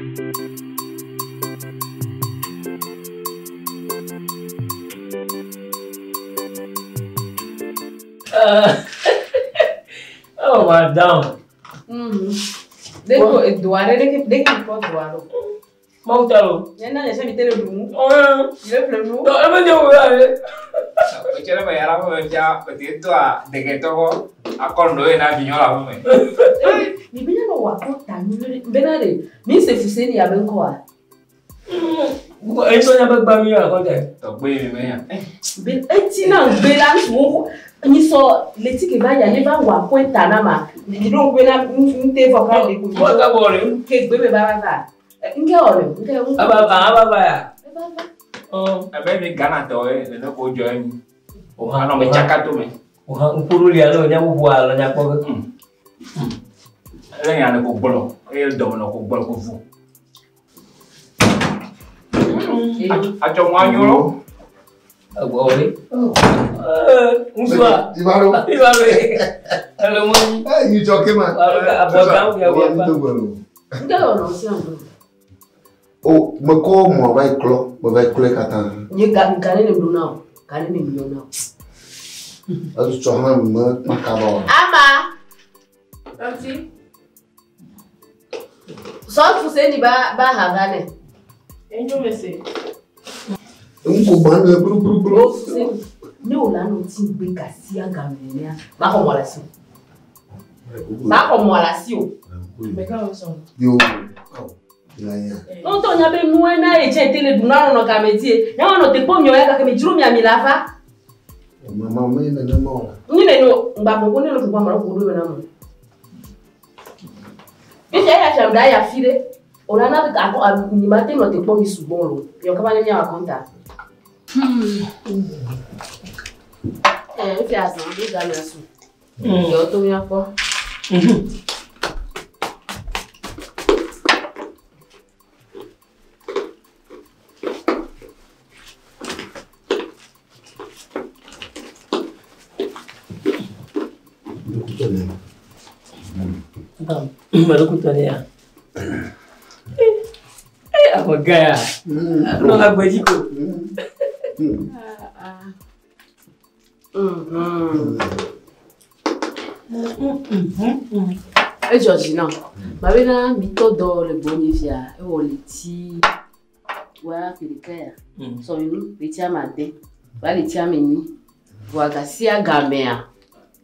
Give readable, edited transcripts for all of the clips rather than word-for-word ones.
Oh, madame. Deko edoa ɖe ɖeke ɖeke kpɔ doa ɖo. Mawu ta lo. Nye na nye se mi te le ɖu nu. Ɔn. Mi le ƒle nu. Tɔ ebe nye wo ya le. Etsɔ ɖe me ya la ƒe fia pete toa degetɔ akɔ nɔ ye na vinyɔ la ƒe me. Mi be nyanɔ wɔ akɔ ta nyuie ɖe. Bena ɖe mi se fuse ni abe ŋkɔa. Eyi tɔ nya be gba mi ya kɔntɛ. Tɔgbe mi me ya. Be eti na ŋgbe la ŋutsu nyi sɔ leti ke va ya ne va wɔ akɔ ta na ma. Mi ɖo ŋku bena ŋute vɔ ka le ko. Mɔ ka bɔ le. Ke gbe me va va va. Ŋke wɔ le ŋke ŋke. Aba ba aba ba ya. Eva va. Ɔn. Ebe mi Ghana tɔ ye nene ko dzɔ ye mi. Oha Anɔ me tsaka to me. Oha ŋkuru lia le nya bubu alo nya kpɔ ge. Ele nya ne ko gblɔ eye dɔme nɔ ko gblɔ ko fu. Atsɔ mu anyo lo. Egbɔ wòle. Ŋutsua. Ibaro. Iba be. Ele mo nyi. Eh, yi jɔ ke ma. Abɔdã ya Wa mi ya. to gbɔ lo. Ŋke wɔ nɔ si ŋgbe. O, me kɔ mɔ va yi klɔ, me va yi klɔe katã. Nye ga ga ne ne mi ɖo na o. Ga ne ne mi yɔ na o. Etu tsɔ hã me kpa kaba o. Ama. Tanti. Sɔ fuse ni ba ba ha va ne. Enyo mese. Ŋku gbã le gblugbluglu. O fuse ne o la nɔ ti ŋgbe gasia game nenea ma xɔ mɔ le asi o. Ma xɔ mɔ le asi o. Meka wo sɔn. Yo. La ya. Ne wotɔ nya be nua na ye tsɛ te le ɖu na nɔ game die. Nya wɔnɔ te kpɔ miɔ ya gake mi dzro mia mi la va. Mama me nenema o la. Nyi ne no ŋgba koko ne le ƒoƒo ame ɖe ƒo ɖo be na mo. Fifia eya fia ɖa ya fi ɖe. O la na be akɔ mi ma te nɔ te kpɔ mi sugbɔ lo. Miɔ kaba ne miawɔ akɔnta. Ɛ fifia azã ɖo game asu. Yɔ to mia kpɔ. Dɔkutɔ ne. Mɛlukutɔ ne ya. Ee awɔ gã ya. Nɔ la gbedzi ko. Edzɔ dzi nam. Mabena mitɔ dɔ le gbɔnye fia ewɔ leti wa ƒe ɖeka ya. Sɔminu leti ame ade va leti ame enyi. Vɔa gasia gamea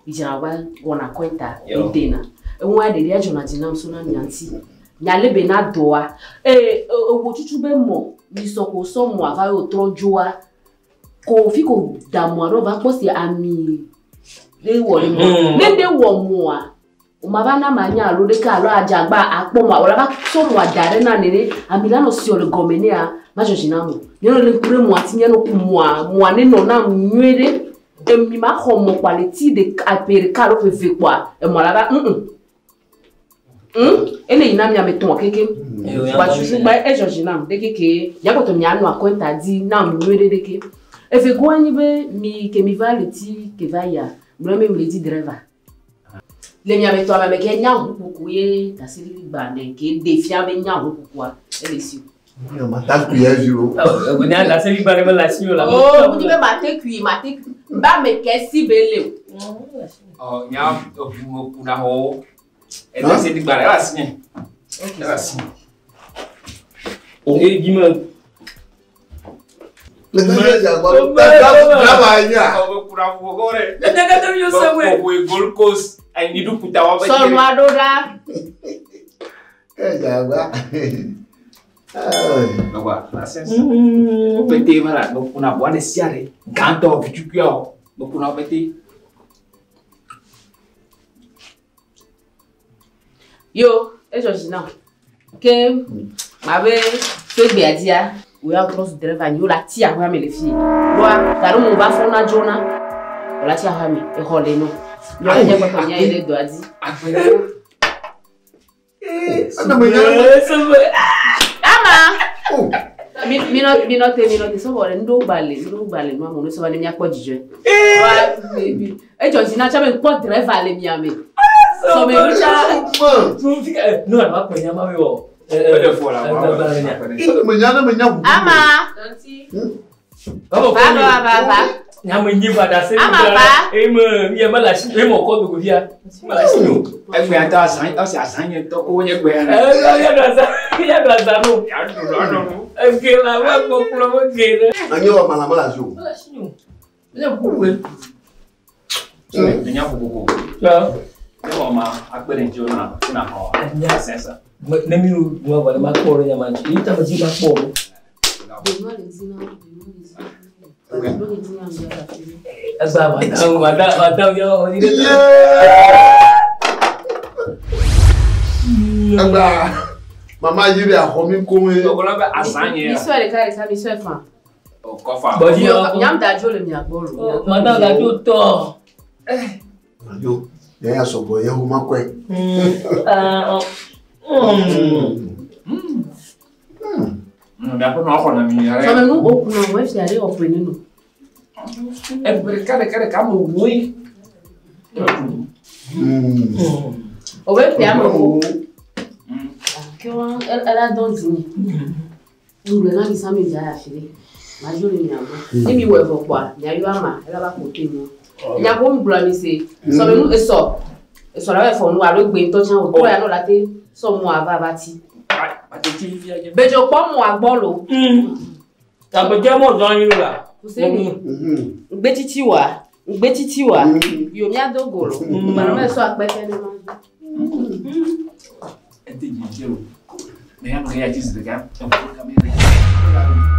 midzrana va wɔna kɔnta Yo. edena. Eŋua ɖevia dzɔna dzi nam so na mia ŋuti. Nya le be na dɔa. Ee ewo tutu be mɔ misɔ ko sɔ mɔa va ye wòtrɔ dzoa. Ko fi ko da mɔa ɖo va kpɔ si ami ɖe wɔ ɖe mɔa. Ne ɖe wɔ mɔa o ma va na ma nya alo ɖeke alo adzagba akpɔ mɔa wòle va sɔ mɔa da ɖe na nene ami la nɔ siɔ le gɔme nea ma dzɔ dzi na mo. Míanɔ le ŋku ɖe mɔa ti míanɔ ku mɔa mɔa ne nɔ nam nyuie ɖe. Emi ma xɔ mɔ kpoa le ti ɖeka ƒe ɖeka alo ƒe eve kpoa emɔ la va Ele yina mia me tɔn kekem. Kpoa susu gba edzɔ dzi nam ɖeke ke miakpɔtɔ mianɔ akɔnta di nam nyuie ɖe ɖeke. Eve goa nyi be mi ke mi va le ti ke va yia gblɔ be mi le di driver. Le mia me tɔ ame ke nya ʋukuku ye ɖaseɖiɖi gbalẽ ke ɖe fia be nya ʋukukua ele si o. Mata kui ya vi o. Nya ɖaseɖiɖi gbalẽ mele asi o la. Oo, mo di be mate kui mate kui ba me ke si be le o. Ɔ nya eʋu me kuna xɔwo. Ede se di gbalẽ ele asi nye. Ele asi nye. Eye dzi me. Le ka ye dza gbɔ. Drava ye nya. Ɔ me kuna ʋu ko ɖe. Enya katã mi yɔ sɛwɛ. Ʋu yi Gold Coast ayi ɖu kuta wa be. Sɔnu aɖo ɖa. Ke dza gba. Nɔgba la sɛnsi. Pete ma la me kuna ʋua ɖe sia ɖe. Gãtɔ vitsukuiawo me kuna wo pete. Yo, edzɔ dzi nam. Ke mabe tso egbea dzia, wò ya trɔ zu driver nyi wo la ti aƒea me le fie. Ɖoa gaɖo me wo va fɔna dzona, wo la ti aƒea me, exɔ le nɔ. Miawo nye kpɔtɔ mia yi ɖe dɔa dzi. Ana me nya. Sɛwɛ. Ama! O. Mi minɔ minɔ te minɔ te sɔbɔ ɖe nuɖewo gba le nuɖewo gba le nua me ne sɔbɔ ne miakpɔ dzidzɔe. Ɖoa edzɔ dzi na tsã be ŋkpɔ driver le mia me. Sɔme nu tsã. Ma. Tun fi ka nu alo akpɔ nya ma mi wɔ. Ede fo la. Menya ʋu. Ama. Vamos, Va va va va. Nyame nyi va da se. Ama va. Eme mi eme la si eme kɔ dogo fia. Me la si o. Egbe ata azã ɔsi azã nye tɔ ko nye gbe ya. Eh ya do aza ya do aza no. Ya do do do. Ege la wa gbɔ kplɔ me ge ɖe. Anye wa mana me le asi o. Me la si o. Ne ku we. Enya kokoko. Ya. Ne wɔ ma akpe ɖe ŋuti na na xɔ. Nya. Sɛsɛ. Ne mi nu wa ne ma kpɔ ɖe nyama dzi. Yi ta me dzi ma kpɔ o. Benoît le dit non, Benoît le dit. Benoît le dit non, Egba madame madame madame ya o ni de. Egba mama yi ɖe axɔ mi koŋ ye. Tɔgɔlɔ bɛ azã nye. Mi sɔe ɖeka ɖeka mi sɔe fã. O kɔfa. Bɔdzi ya. Nyam da dzo le mia gbɔ lo. Madame la dzo tɔ. Yo, yɛn ya sɔgbɔ yɛn ho ma kɔe. Miaƒe nɔ xɔ na mi yɛrɛ. Sɔmenu o kunna wɔ efia ɖe ɔƒe nenu. Egbe ɖeka ɖeka ɖeka me woe. O bɛ fia me wo. Ke wa ela dɔn di mi. Ŋgblẽ na mi sa mi dza afi ɖe. Ma dzo le mia gbɔ. Ne mi wɔ evɔ kpɔa, mia yɔ ama ela va ƒo te nu. Nya ko ŋgblɔ mi se. Sɔmenu esɔ. Esɔ la bɛ fɔ nu alo gbe ŋutɔ tsã o. Trɔ ya nɔ la te sɔ mu ava va ti. Bedzo kpɔ mu agbɔ lo. Agbedze mɔ zɔn anyi la. Kuseni. Ŋgbetsitsi wa. Ŋgbetsitsi wa. Yo mia do go lo. Gbanɔ sɔ akpɛtɛ ne ma do. Ete dzi o. Mɛ ya nɔ ya dzi zi ɖeka.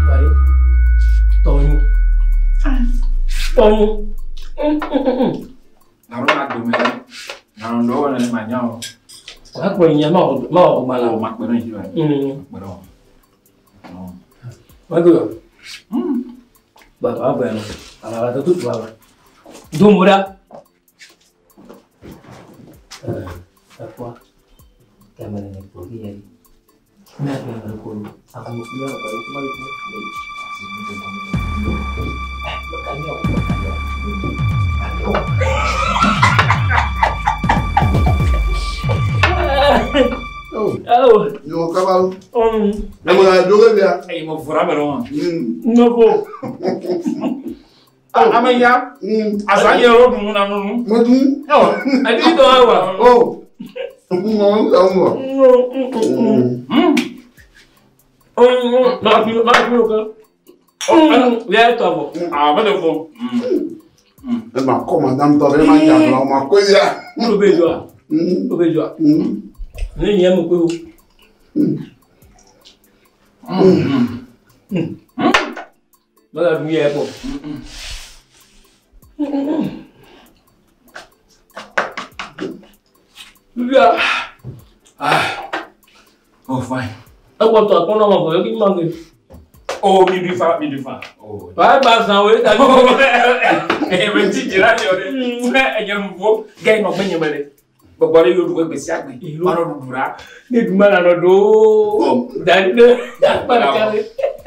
Bari. Tɔnyu. Tɔnyu. Naro na dome. Naro ŋdɔ wɔ ne ma nya o. Akpɔ nya ma wɔ ma wɔ ma la. O ma kpe ɖe ŋuti wa. Kpe ɖe o. Ma go. Ba ba ba no. Ba ba to to ba. Do mo da. Eh, apa? Kamera ni ko ki yari. Na na ko ko. Aku ya ba itu ma itu. Eh, makan yo, makan yo. Oh. Yo kaba. Ne mo la do ke bia. Eyi mo fura mɛ lɔ. Novo. Ame ya. Azã nye yɔrɔ dunu na nunu. Mo dun. Adi dɔ wa. Oh. Mo mo mo. Ma fi ma fi o kan. Yɛ tɔ bɔ. A bɛ de fɔ. E ma kɔ madame tɔ bɛ ma dza la ma ko ya. O bɛ jɔ a. O bɛ jɔ a. Ne ɲɛ mo ko. Ma ka dun yɛ bɔ. Ya. Oh fine. E kpɔtɔ akpɔnɔ ma bɔ yɛ k'i ma ke. Oh mi du fa mi du fa. Oh. Ba ba san o ye ta. Eme ti dzra yɔ ɖe. Enye nu vo. Gɛ nɔ gbe nye me ɖe. Gbɔgbɔ ɖe yio ɖu egbe sia gbe. Ɔnɔ ɖuɖu ɖa. Ne duma la nɔ do. Dani ne akpa ɖeka ɖe.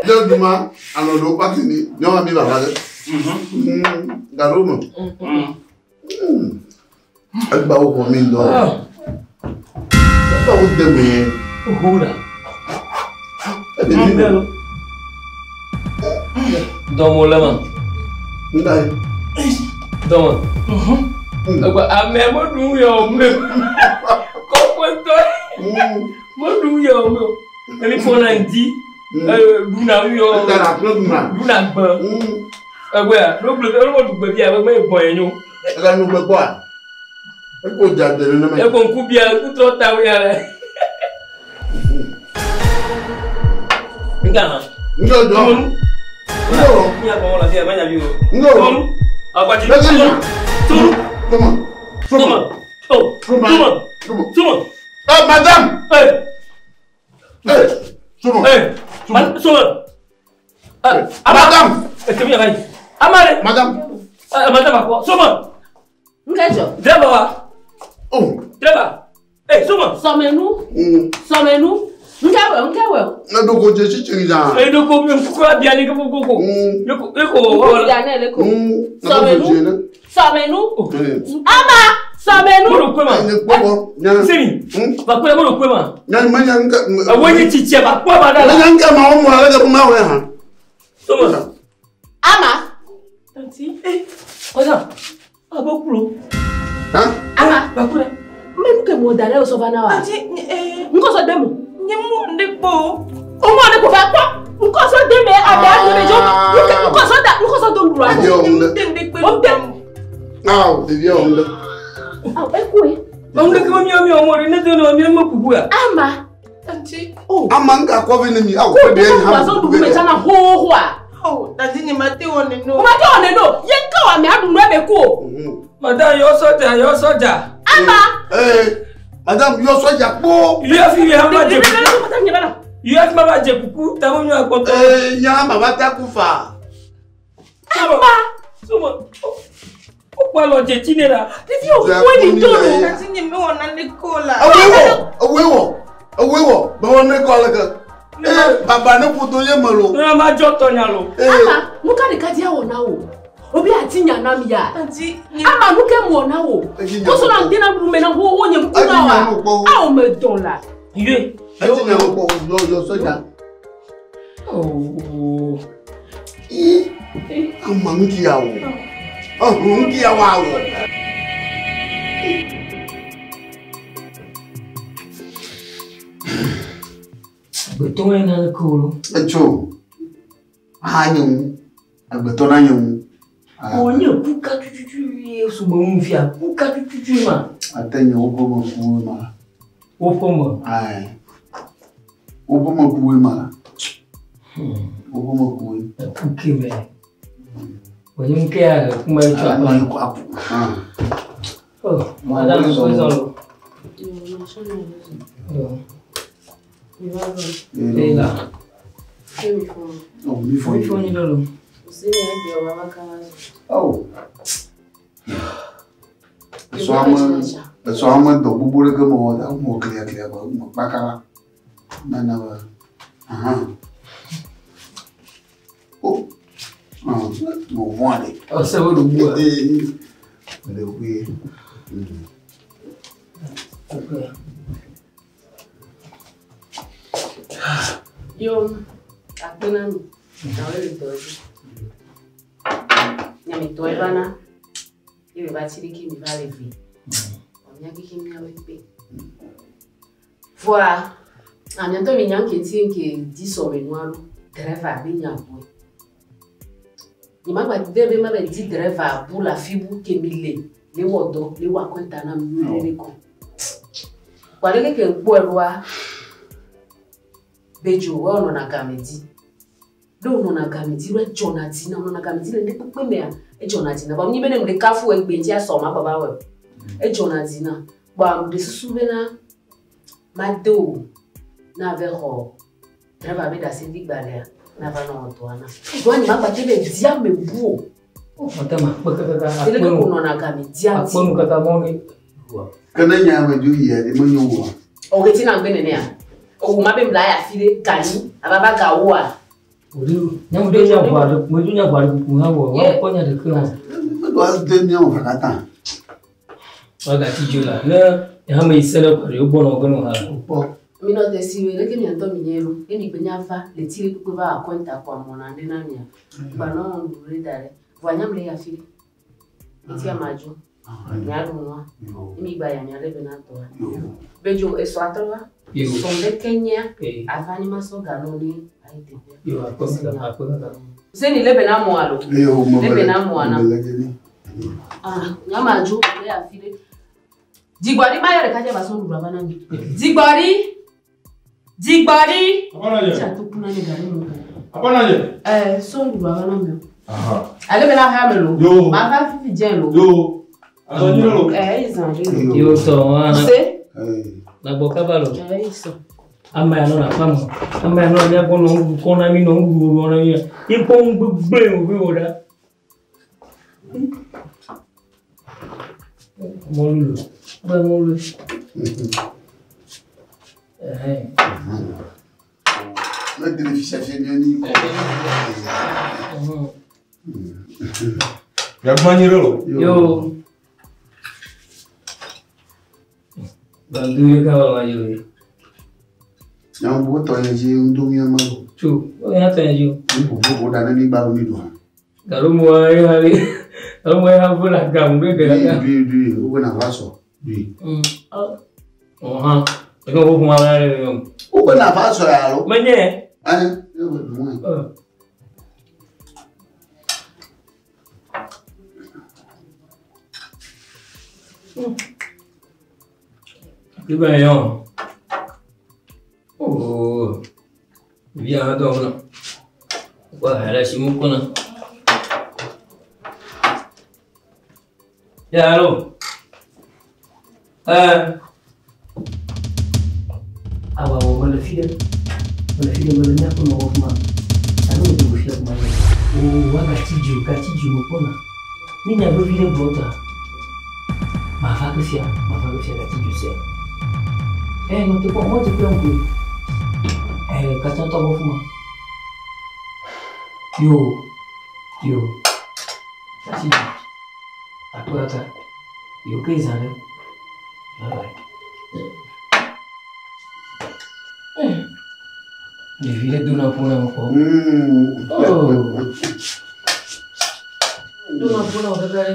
Ne duma alɔ do paki ni nyɔnu mi baba ɖe. Garo me. Egba wo xɔ mi ŋdɔ. Egba wo de me. Hu la. Eɖe mi me. Dɔmɔ le ma. Nda ye. Dɔmɔ. Egba ame mo ɖu yɔ o me. Kɔkɔtɔ. Mo ɖu yɔ o me. Emi fɔna ŋdi. Ɖuna yɔ. Nda la kple ɖuna. Ɖuna gbɛ. Egbe ya, n'o gblɔ n'o ɖu gbe bia, egbe gbɔn ye nyo. Ega nu gbe kpɔa. Eko dza de nenema. Eko ŋku bia, ŋku trɔ ta wo ya lɛ. Nga hã. Nga jɔ. Nga wɔ. Nya kɔn la se, ma nya bi o. Nga wɔ. Agbati. Tunu. Tuma. Tuma. Oh. Tuma. Tuma. Tuma. Eh, madame. Eh. Eh. Tuma. Eh. Tuma. Eh, madame. Eh, tumi ya yi. Amare. Madame. Eh, madame akɔ. Soma. Nkɛjɔ. Dírẹ́bà wa. Oh. Dírẹ́bà. Eh, soma. Sɔmenu. Sɔmenu. Nkɛwɛ nkɛwɛ. Ne do ko dze tsitsi dza. E do ko kuku abia ni koko koko. Eko. Kuku da ne le ko. Sɔmenu. Sɔmenu. Ama. Sɔmenu. Mo ɖo kpe ma. Nye kpɔ nya. Seni. Va kpe mo ɖo kpe ma. Nya me nya ŋke. Ewo nye tsitsia va kpɔ ma ɖa la. Me nya ŋke ma wo mo ale ke ma wo hã. Sɔmɔ. Ama. Tanti. Kɔsa. Abo kulo. Ha? Ama. Va kpe ɖe. Me nu ke mo da ɖe wosɔ va na wa. Tanti eh. Ŋkɔsɔ de mo. Nye mo ne kpo. O mo ne ko va kpɔ. Ŋkɔsɔ de me abe ado me jo. Nuke ŋkɔsɔ da ŋkɔsɔ do nuru Ɖeviawo aɖe. ŋu ɖe. Nye mo ne kpe. O de. Awo ɖeviawo ŋu ɖe. Awo ekoe. Ŋu ɖe ke me miɔ miɔ mo ɖe ne do ne miɔ me kuku ya. Ama. Tanti. O. Ama ŋka kɔ vi ne mi awo Ko kpe de ɖe ko hã. wazɔ ɖuɖu me tsana xoxoa. Oh, tanti nye ma te wɔ ne no. O ma te wɔ ne no. Ye ŋke wɔ ame aɖu nu ebe ku o. Madame yɔ sɔdza yɔ sɔdza. Ama. Ee madame yɔ sɔdza kpo. Yɔ fi mi hã ma dze kuku. Madame nye ba na. Yɔ fi ma va dze kuku ta mo miɔ akpɔtɔ. Ee nya ama va ta ku fa. Ama. Sɔmɔ. O kpɔ alɔ dze tsi ne la. Ɖevi o fue ni to lo. Tanti nye me wɔ nane ko la. Ewoe wɔ ewoe wɔ ewoe wɔ bɛ wɔ ne kɔ ale ke. Ee baba ne ƒodo ye me lo. Ne ma dzɔ tɔ nya lo. Ee Ama nu ka ɖeka dia wɔ na wo. Obi ati nya na mi ya. Tanti nye. Ama nu ke mɔ na wo. Edzi nya Kosɔ na nu ŋdi na ɖu me na xoxo nye ŋku Edzi na nya wa. nu kpɔ. Awo me dɔn la. Yue. Edzi nya nu kpɔ yɔ yɔ sɔdza. Oh. Ii ama ŋuti ya wɔ. Ɔhun ŋuti ya wɔ awɔ. Agbetɔ yẹn na ke o lo. Etso hã nye ŋu agbetɔ na nye ŋu. O nye kuka tututu ye sɔmɔ ŋu fia kuka tututu ma. Ate nye woƒe me kuwoe ma. Woƒe me. Ayi woƒe me kuwoe ma. Woƒe me kuwoe. Kuke mɛ. O nye ŋu ke ya kuma ye tso Ama akpa. yi kɔ apu. Oh, madame o zɔn lo. Oh. E la. Ɔ mi fɔ Mi fɔ yi. nyi lɔ lo. Awo. Esɔ ame esɔ ame dɔ gbogbo ɖe ke me wɔ da mo klia klia kɔ mo kpaka la. Nana be ahan. O. Ah, mo vɔn ale. Ɔsɛ wo do bu a. Ee. Le wue. Yo, akpe na mi. Nawe le dɔ dzi. Nyametɔ eva na. Ye me va tsi ɖeke mi va le ve. Mía keke míawoe kpe. Voa, amiatɔ mi nya ŋke ŋuti ŋke di sɔmenua ɖo. Driver be nya bɔe. Nye ma gba de be ma be di driver bu le afi bu ke mi le. Le wɔ dɔ, le wɔ akɔnta na mi nyuie ɖe ko. Kpa leke ke ŋkpɔe ɖoa, Bedzo woawo nɔna game dzi. Ɖe wonɔna game dzi ɖo edzɔna dzi na wonɔna game dzi le ŋɖe kpekpe mea, edzɔna dzi na. Vɔ nyi be ne ŋɖe kafu egbe ŋuti asɔ ma gbaba wɔe o. Edzɔna dzi na. Kpoa ŋɖe susu bena made o na ave xɔ driver be ɖaseɖigbalẽa na va nɔ wɔ dɔa na. Dɔa nye ma gba te be di ame bu o. Madame akpe kaka Eleke akpe ko nu. nɔna game dzia Akpe dzi. nu kaka mɔ ne. Ke ne nya me dzo yia ɖe menyo oa. O ke tina ŋgbe nenea. Owu ma be mla ya fi ɖe ganyi ababa gawoa. O de nyamu de nya ʋua ɖe me do nya ʋua ɖe kuku hã wɔ. Wa kpɔ nya ɖeke hã. Meɖo ade miawo va katã. Wa gati dzo la. Ne hame yi se ɖe kɔ ɖe wo gbɔnɔ ge no hã. Kpɔ. Mi nɔ te si we leke miatɔ mi nye lo. Emi gbe nya va le ti ɖe kpekpe va akɔnta kɔ amɔna ɖe na mia. Gba nɔ nuɖuɖu ɖe da ɖe. Vɔa nyam le ya fi ɖe. Eti ama dzo. Mia ɖu nua. Emi gba ya mia ɖe be na tɔa. Bedzo esɔ atrɔ va. Yo. Sɔm ɖe ke nyea. Ee. Ava ni ma sɔ ganɔ ne ayi teƒea. Yo akpe kaka akpe kaka. Zeni lebe na mɔ alo. Eye wo me Lebe na mɔa na. me le dzi. Ah, nyama dzo le ya fi ɖe. Dzigbɔɖi ma yɔ ɖeka dze va sɔ nuɖuɖu ava na mi. Dzigbɔɖi. Dzigbɔɖi. Tsi ato kuna ne gari mo. Apananye. Sɔ nuɖuɖu ava na mi o. Aha. Ale bena ha me lo. Yo. Ma va fifi dze lo. Yo. Azɔ nyuie lo. Eyi zã ɖe lo. Yo tɔ wa. Se. Ee. Na gbɔ kaba lo. Eyi sɔ. Ame ya nɔ na aƒea me. Ame ya nɔ mía gbɔ nɔ nuɖuɖu kɔm na mí nɔ nuɖuɖu wɔm na mí. Ye kpɔ nu gbegblẽ wòbe wɔ ɖa. Mɔlu lo. Be mɔlu. Ɛhɛn. Ne de fi sia fi mia ni kɔ. Miagbã nyuie lo. Yo. Bandu ka wa ma yo. Nya bu to ye ji ndu mi ma lo. Chu, o ya to ye ji. Ni bu bu da na ni ba mi do ha. Galo mo ai ha li. Galo mo ai ha bu la ga mu de ga. Du du o na va so. Du. O ha. E ko bu ma la le yo. O na va so ya lo. Me nye. Ani, yo bu mo. Iba yo. Oh. Via do na. Wa hala shi mu kuna. Ya alo. Eh. Awa wo mala fide. Mala fide mala nya ko no ma. Alo do fide ma. O wa ga tiju ka tiju mo kona. Ni nya do fide bota. Ma fa que sia, ma fa que sia ga tiju sia. Eh, no te puedo, no te puedo. Eh, kacha to bo fuma. Yo. Yo. Tiju. Akwata. Yo ke zale. Bye bye. Ɖevi ɖe dona ƒo na kpɔ. Oh. Dona ƒo na wò kaka ɖe.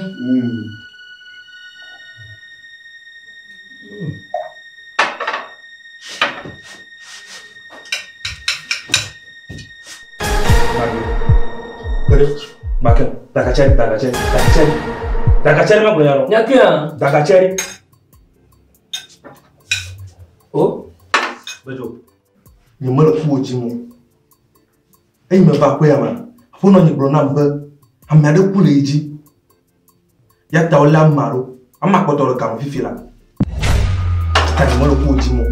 Bakɛ, Dakachari, Dakachari, Dakachari. Dakachari ma bonya no. Nyakia. Dakachari. Oh. Bejo. Ni mala ku oji mo. Eyi me ba ko ya ma. Afo no ni bro na mbe. Ame ade ku le ji. Ya ta ola maro. Ama ko toro kam fifi la. Ta ni mala ku oji mo.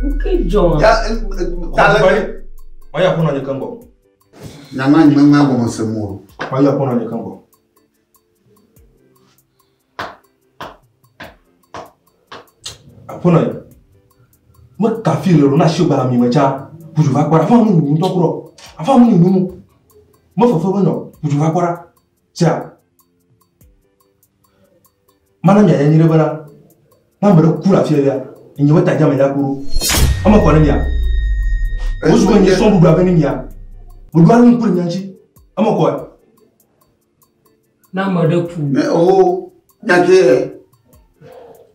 Nke jo. Ya ta le. Ma ya ko no ni kan bo. Na ma ni ma go mo se mo. Ma ya ko no ni kan bo. Afo no ni. Me kafi le na shi gbara mi me cha. Buju va kwara fa mu ni to kuro. Afa mu ni nu. Me fofo be no. Buju va kwara. Sia. Mana mi ayen ni bana. Na me ku la fie ya. Nyi we ta ja me ya kuru. Ama ko ni ya. O su ni so bu ba ni mi ya. Mo do arun ku ni anchi. Ama ko. Na me de ku. Me o nya ke.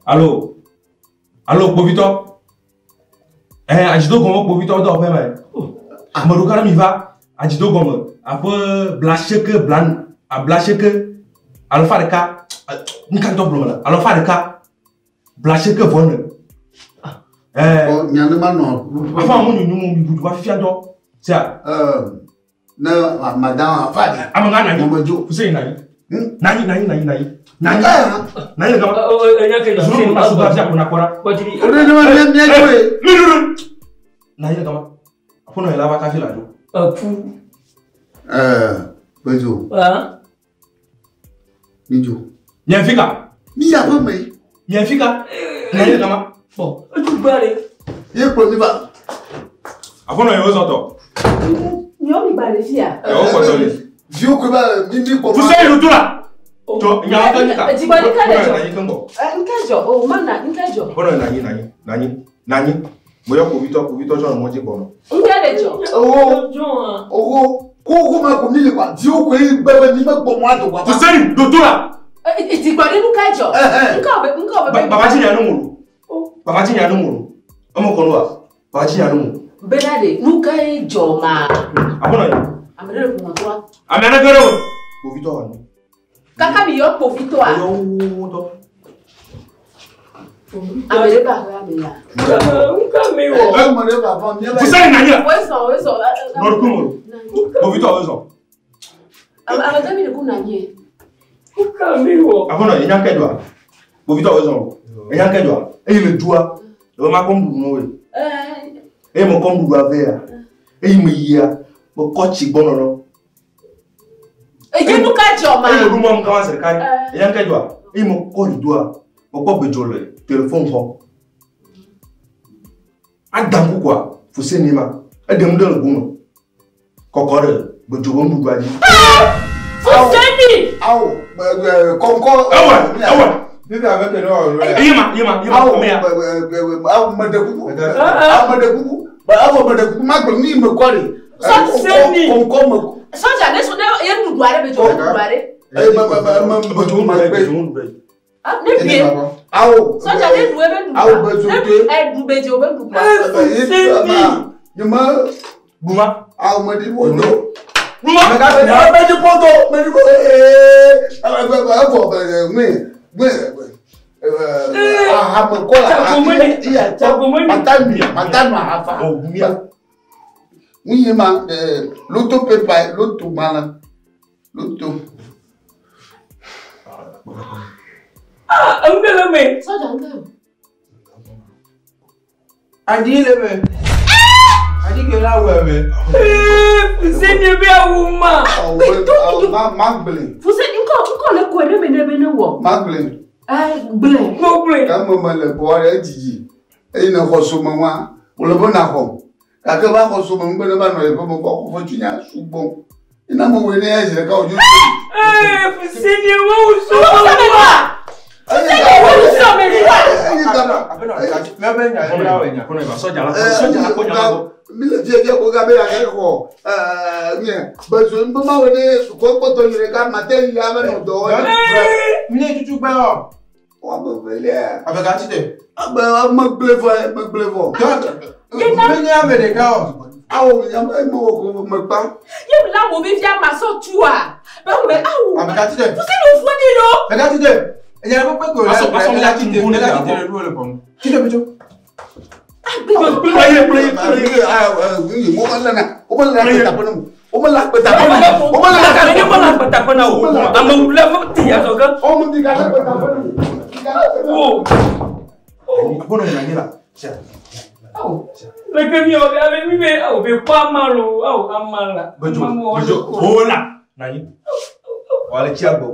Allo. Allo Povito. Eh, ajido gomo Povito do fe me. Amoru kara mi va. Ajido gomo. Apo blasheke blan, a blasheke alpha de ka. Nka to blom la. Alpha de ka. Blasheke von. Eh, o nya ne ma no. Afa mo nyu mo mi budu wa fifia do. Sia. Na madame afa di. Ama nga na ni. Mo jo. Fuse na ni. Nani nani nani nani. Nani. Nani ga. O nya ke na. Zuru na suba fia ko na kora. Batiri. O ne ma ne mi jo e. Mi duru. Nani ga ma. Afo no ela ba ka fi la jo. Aku. Eh, bejo. Ah. Mi jo. Nyen fika. Mi ya ko me. Nyen fika. Nani ga ma. Bon, tu bare. Ye ko mi ba. Afo no yo zo to. Nyo mi bare fia. E o ko to le. Vieux ko ba mi mi ko. Fuse ilu tura. To nya to nika. Ti ba ni ka le jo. Nani kan bo. Eh, nka jo. O mana nka jo. Afo no nani nani nani nani. Mo yo Povito Povito jo mo ji gbono. Nka le jo. Owó Jo ah. owó kó kó ma kò mí lè wá tí ó kò é bẹ́ẹ̀ ní bẹ́ẹ̀ gbọ́ mọ́ àdùn wá. Fuse ilu tura. Ti gba ni nka jo. Nka obe nka obe. Baba ti yan no mo. Baba ti yan no mo. Omo ko no wa. Baba ti yan no mo. Bena de nka e jo ma. Afo no ni. Amere ko mo to wa. Ame na gero. Povito wa ni. Kaka mi yo Povito a. Yo to. Amere ba ha me ya. Nka mi wo. Ẹ mọ̀ ní bàbá mi. Fuse ilu nani. We so we so. No ku mo. Povito wa so. Amere mi ku na nye. Nka mi wo. Afo no enya kejo a. Povito wa so. Enya kejo a. Eyi le dua. E ma ko ndu no we. Eh. Eyi mo ko ndu ave ya. Eyi mo yi ya. Mo ko chi gbono no. Eje nuka jo ma. Eyi mo rumo mo ka serikali. Enya kejo a. Eyi mo ko ridua. Mo ko bejo le téléphone ko. Adam ku kwa. Fuse ni ma. E dem de le gumo. Kokore bejo bo ndu aji. Fuse ni. Awo kọ̀ǹkọ̀. Ewe ewe. Yema, yema, yema. Awo, Ame ya. awo meɖe kuku. Awo meɖe kuku. Awo meɖe kuku ma gblɔ nu yi me kɔ ɖe. Sɔseni. Kɔnkɔ me. Sɔdza ne so ne ye nuɖu aɖe be dzɔ nuɖu aɖe. Eye me me me me me me gbe. Ah, ne bie. Awo. Sɔdza ne ɖu ebe nuɖu. Awo be zo te. Eɖu be dze wo be nuɖu. Nyuma. Guma. Awo me ɖi wo do. Guma. Me ɖi wo do. Me ɖi wo ee. Evɔ ŋue ŋue. Ahame kɔ la. Tsagomeni. Tsagomeni. Matanu matanu ahafa. Ŋuyi ma loto pepa loto gbalẽ loto. Ah, enu ɖe le eme. Sɔdza ŋkɛ o. Adi le me. Adi ke la wɔ me. Ee, Fuseni be awu ma. Awo ma gblẽ. Fuseni ŋkɔ ŋkɔ le kɔe ɖe me ne be ne wɔ. Ma gblẽ. Ɛ gblẽ. Mo gblẽ. Ame me le bɔ ɖe dzidzi eye ne xɔ some wa wòle be naxɔ gake va xɔ some ŋu be ne va nɔ yeƒe me kɔ xɔ fetsu nya sugbɔ ina me wɔe ne ya zi ɖeka wòdzo. Ee, Fuseni wo wu so ma. Fuseni wo wu so me wa. Mɛ bɛ nya ye la wɔ nya. Sɔdza la sɔdza la kɔ nya la gbɔ. Mi le fiafia ko gabe ya ke xɔ nye bezo ŋu ma wɔ ne sukɔ kpɔtɔ yi ɖeka mate yi ame nɔ dɔ wɔ. Mi ne tutu gbɛ wɔ. Wa me velia. Abe ka ti te. Abe ame gblẽ vɔ ame gblẽ vɔ. Mi nye ame ɖeka wɔ. Awo ame me wɔ ko me kpa. Ye mi la wo be fia ma sɔ tua. Be me awu. Abe ka ti te. Fuseni wo fɔ ni lo. Abe ka ti te. Enya ko pe ko la. Asɔ asɔ mi la ti te. La ti te le lu le pɔn. Ti te mi tso. Kplɔ ye kplɔ ye kplɔ ye. Wo me lena Ne ma la gbɛtakpe na o. Ame wula me ti azɔ ke. Wo. Agbɔnɔ nya nye la. Leke mi wɔ abe mi be awo be kpɔ ama lo awo ama la. Bedzo Ama mo bedzo wɔ o la. Nanyi. Wale tsi agbɔ.